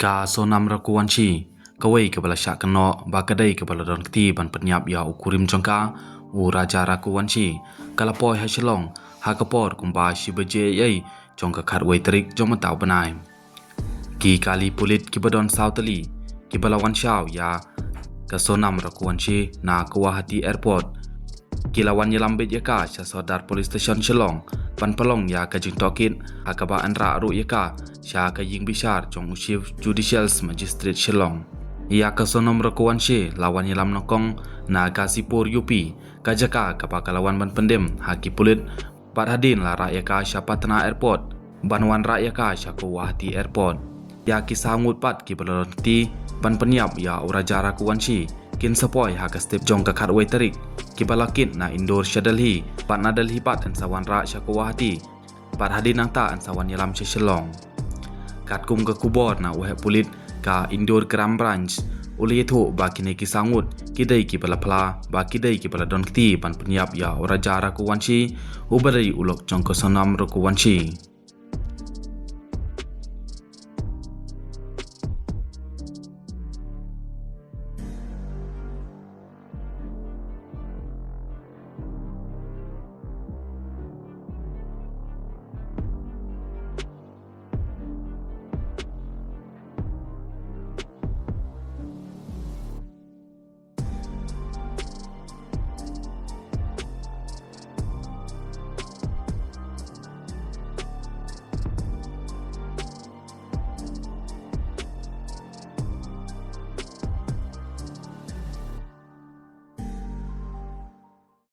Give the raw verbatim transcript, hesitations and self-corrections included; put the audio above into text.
Ka Sonam Raghuvanshi, kawei kaba la shah kynnoh ba ka dei kaba la don kti ban pynïap ïa u kurim jong ka, u Raja Raghuvanshi, ka la poi ha Shillong ha ka por kumba shi baje ei jong ka khatwei tarik jong mynta u bnai. Ki kali pulit kiba don saw tylli kiba la wan shaw ïa ka Sonam Raghuvanshi na Guwahati Airport, ki la wan ïalam beit ïa ka sha Sordar Police Station Shillong ban pynlong ïa ka jingtohkit, ha kaba yn rah ruh ïa ka sha ka ïing bishar jong u Chief Judicial Magistrate Shillong. Ïa ka Sonam Raghuvanshi la wan ïalam nyngkong na Ghazipur, U P, ka jaka kaba ka la wan ban pyndem ha ki pulit, bad hadien la rah ïa ka sha Patna Airport ban wan rah ïa ka sha Guwahati Airport. Ïa ki saw ngut pat kiba la don kti ban pynïap ïa u Raja Raghuvanshi kin sa poi ha ka step jong ka khatwei tarik, kiba la kit na Indore sha Delhi, bad na Delhi pat yn sa wan rah sha Guwahati, bad hadien nangta yn sa wan ïalam sha Shillong. Katkum ka khubor na u heh pulit ka Indore Crime Branch, u la ïathuh ba kine ki saw ngut ki dei kiba la phla ba ki dei kiba la don kti ban pynïap ïa u Raja Raghuvanshi, uba dei u lok jong ka Sonam Raghuvanshi.